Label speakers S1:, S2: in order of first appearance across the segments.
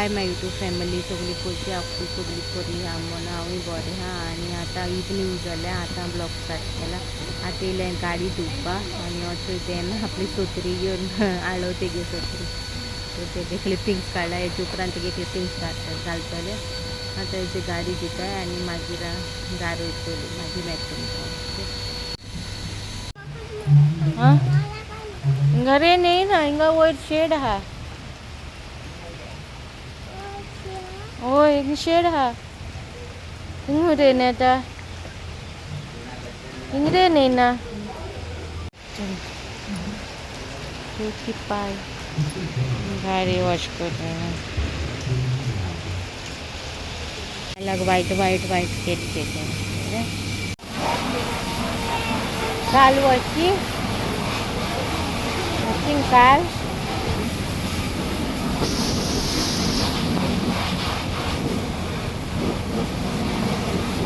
S1: High my YouTube family, सगळी कशी आहा सगळी बरी आहा म्हूण हांवूय बरें आहा. आनी आतां इवनींग जालें, आतां ब्लॉग स्टार्ट केला. आतां येयलें गाडी धुवपाक आनी वचून तेन्ना आपली सोत्री घेवन हाडलो तेगे सोत्री, सो तेजे क्लिपिंग्स काडला. हेजे उपरांत तेगे क्लिपिंग्स घालतले. आतां हेजी गाडी धुताय आनी मागीर घार वयतली, मागीर मेळटा तुमकां. ओके. हां हिंगा रे न्ही ना, हिंगा वयर शेड आहा. हय शेड आहा. हिंगा रे येता, हिंग रे न्ही ना. की पाय गाडी वॉश कर रहे हैं. अलग white white white cake cake काल वॉशिंग वॉशिंग काल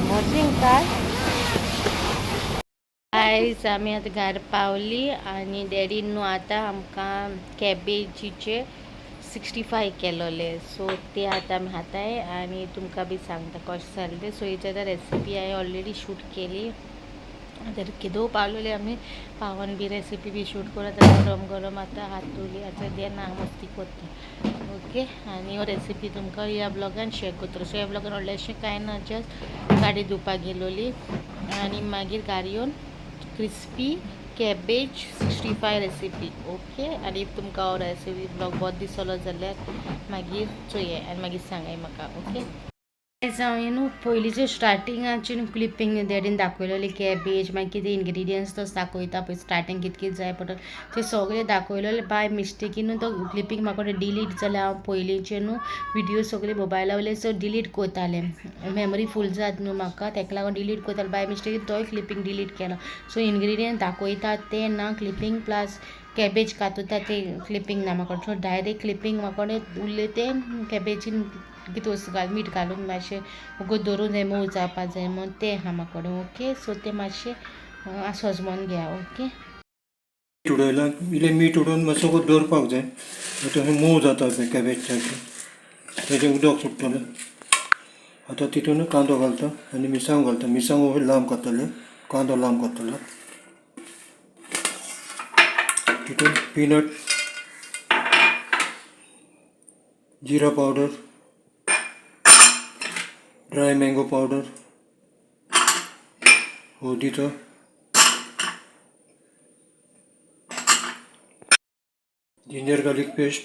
S1: वॉशिंग काल. आयज आमी आतां घर पावली आनी डॅडीन न्हू आतां आमकां कॅबेजीचे 65 केलोले, सो ते आतां आमी खाताय आनी तुमकां बी सांगता कशें जालें तें. सो हेची आतां रेसिपी हांवें ऑलरेडी शूट केली. आतां केदो पावलोली आमी, पावन बी रेसिपी बी शूट करून आतां गरम गरम आतां हातोली. आतां देना मस्ती करता. ओके, आनी ह्यो रेसिपी तुमकां ह्या ब्लॉगान शेअर करतलो. सो ह्या ब्लॉगान व्हडलेंशें कांय ना, जस्ट गाडी धुवपाक गेलोली आनी मागीर घार येवन क्रिस्पी कॅबेज 65 रेसिपी. ओके, आनी if तुमकां हो रेसिपी ब्लॉग बरो दिसलो जाल्यार मागीर चोया आनी मागीर सांगाय म्हाका. ओके, हांवें न्हू पयलींचे स्टार्टिंगाचे न्हू क्लिपींग डॅडीन दाखयलेली कॅबेज, मागीर कितें इनग्रिडियंट्स तो दाखयता पळय, स्टार्टींग कितें कितें जाय पडटा ते सगळें दाखयलेलें. बाय मिस्टेकीन न्हू तो क्लिपींग म्हाका डिलीट जालें. हांव पयलींचे न्हू विडियो सगळे मोबायला वयले सो डिलीट करतालें, मेमरी फूल जाता न्हू म्हाका, तेका लागून डिलीट करतालें. बाय मिस्टेकीन तोय क्लिपींग डिलीट केलो. सो इनग्रिडियंट दाखयता ते ना क्लिपींग, प्लस कॅबेज कातुता ते क्लिपींग ना म्हाका. सो डायरेक्ट क्लिपींग म्हाका उरलें तें कॅबेजीन कितें वस्तू घाल, मीठ घालून मातशें वगत दवरूंक जाय, मोव जावपा जाय म्हूण तें आहा म्हाका. ओके, सो तें मातशें सजमोन घेया. ओके,
S2: मीठ उडयलां, इल्लें मीठ उडोवन मातसो वगत दवरपाक जाय, तशें मोव जाता तें कॅबेज सारकें, तेजें उदक सुट्टलें. आतां तितून कांदो घालता आनी मिरसांग घालता. मिरसांगो लांब कातलें, कांदो लांब कातलो. तितून पिनट, जिरा पावडर, ड्राय मँगो पावडर, हळदीचो, ginger garlic paste,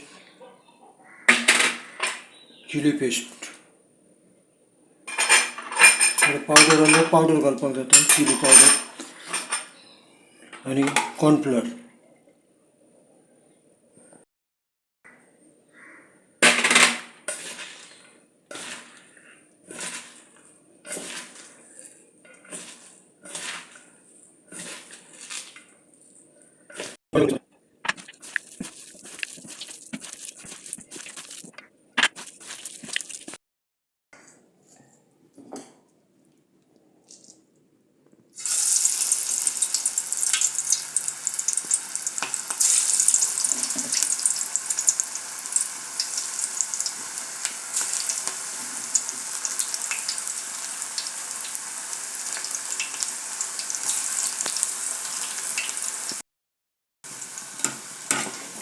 S2: chilli paste, powder आसल्यार पावडर घालपाक जाता, चिली पावडर आनी कॉर्नफ्लोर.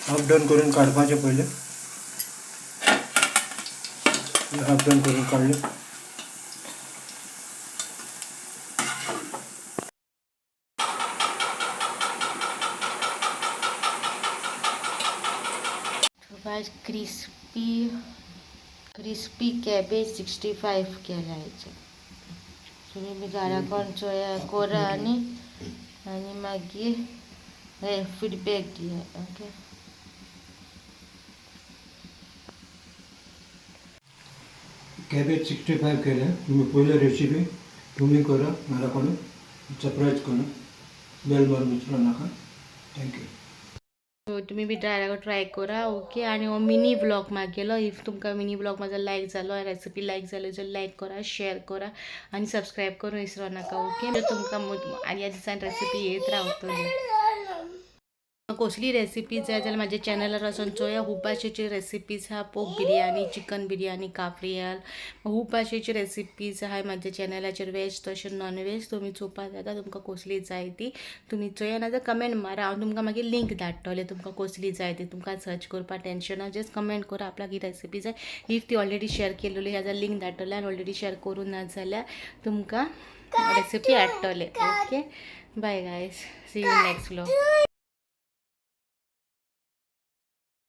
S2: हाफ डन करून काडपाचें पयलें, हाफ डन करून काडलें.
S1: क्रिस्पी क्रिस्पी कॅबेज 65 केला हेचे. तुमी बी घरा कोण चोया कोरा आनी आनी मागीर हे फिडबॅक दिया. ओके.
S2: कॅबेज 65 केलें. तुमी पयले रेसिपी तुमी करा, घरा कडेन सरप्रायज करा. बेल मारून विसरो नाका. Thank you.
S1: सो तुमी बी ट्राय ट्राय करा. ओके, आनी हो मिनी व्लॉग मागेलो. If तुमकां मिनी व्लॉग म्हाजो लायक जालो, रेसिपी लायक जाली जाल्यार लायक करा, शेअर करा आनी सबस्क्रायब करूं विसरो नाका. ओके, तुमकां आनी ह्या दिसान रेसिपी येत रावतली. कसली रेसिपी जाय जाल्यार म्हाज्या चॅनलार वचोन चोया. खूब भाशेची रेसिपीज आहा. पोर्क बिरयानी, चिकन बिरयानी, काफ्रियल, खूब भाशेची रेसिपीज आहा म्हाज्या चॅनलाचेर, वेज तशें नॉन वेज. तुमी चोवपाक जाता. तुमकां कसली जाय ती तुमी चोया, नाजाल्यार कमेंट मारा. हांव तुमकां मागीर लिंक धाडटलें. तुमकां कसली जाय ती तुमकां सर्च करपाक टेंशन ना. जस्ट कमेंट करा आपल्याक ही रेसिपी जाय. If ती ऑलरेडी शेअर केलेली आहा जाल्यार लिंक धाडटलें आनी ऑलरेडी शेअर करूं ना जाल्यार तुमकां रेसिपी हाडटले. Okay, bye guys, see you next vlog.